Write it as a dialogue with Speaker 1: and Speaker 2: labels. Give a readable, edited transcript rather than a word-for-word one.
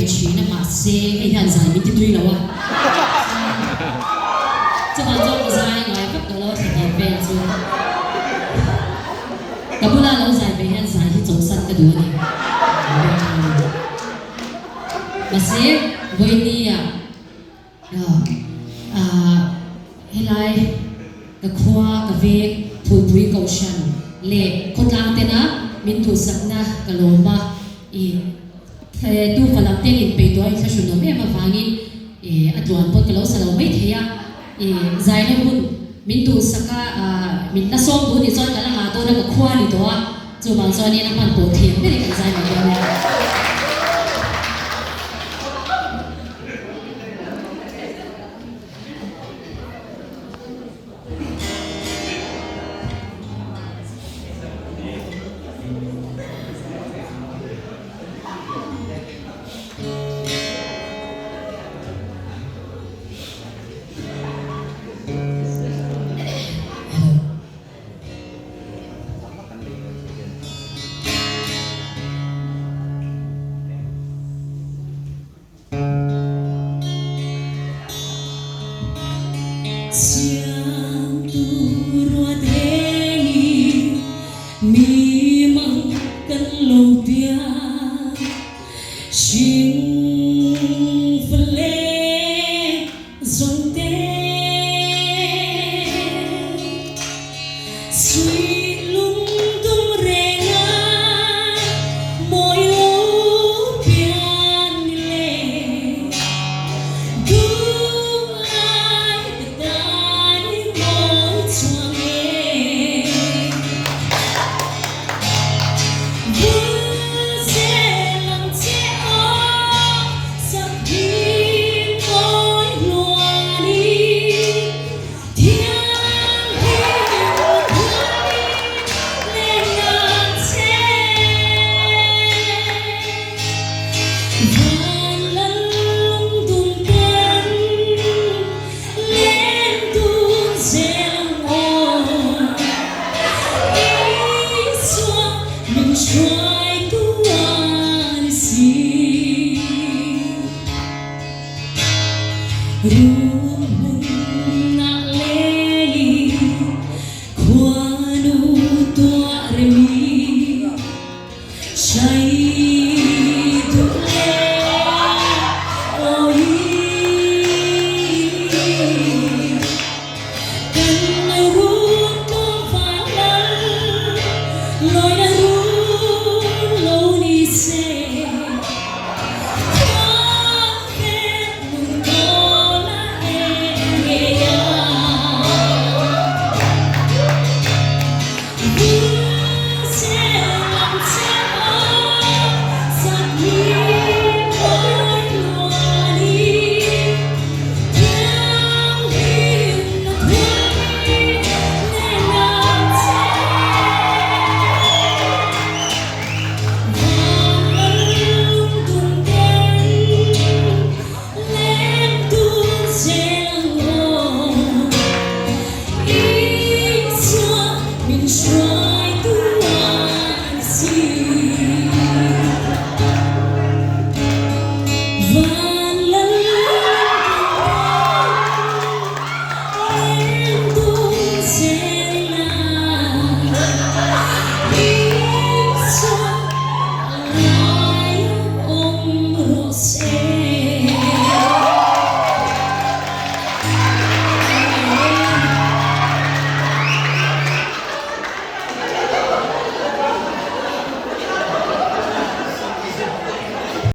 Speaker 1: ve thin a mahse hei hian zai min ti tui lo a. Chuvang chuan ka zai ngai vak tawh lo a thla tawp vel chu. Ka bula lo zai ve hian zai hi chawlhsan ka duh a ni. Mahse vawinia Helai ka khua ka veng Phulpui Kohhran leh khawtlang tena min duhsakna ka lawm a, i tufa lam ten inpeih tawh a inthlahrunawm em avangin a tluan pawn ka lo sa lo mai thei a, i zaina hun min duhsak a, min la sawm duh nih chuan ka la ngah dawn a, ka khua a ni tawh a, chuvang chuanin a hman pawh thiam berin kan zai mai dawn a ni. Siamtu ruat engin mi mang kan lo piang Hring fale zawng te Suih lungdum reng a mawi lo pian ni le Duh ai ka tan i mawi chuang e Vul zel ang che aw sak hi mawi hluan i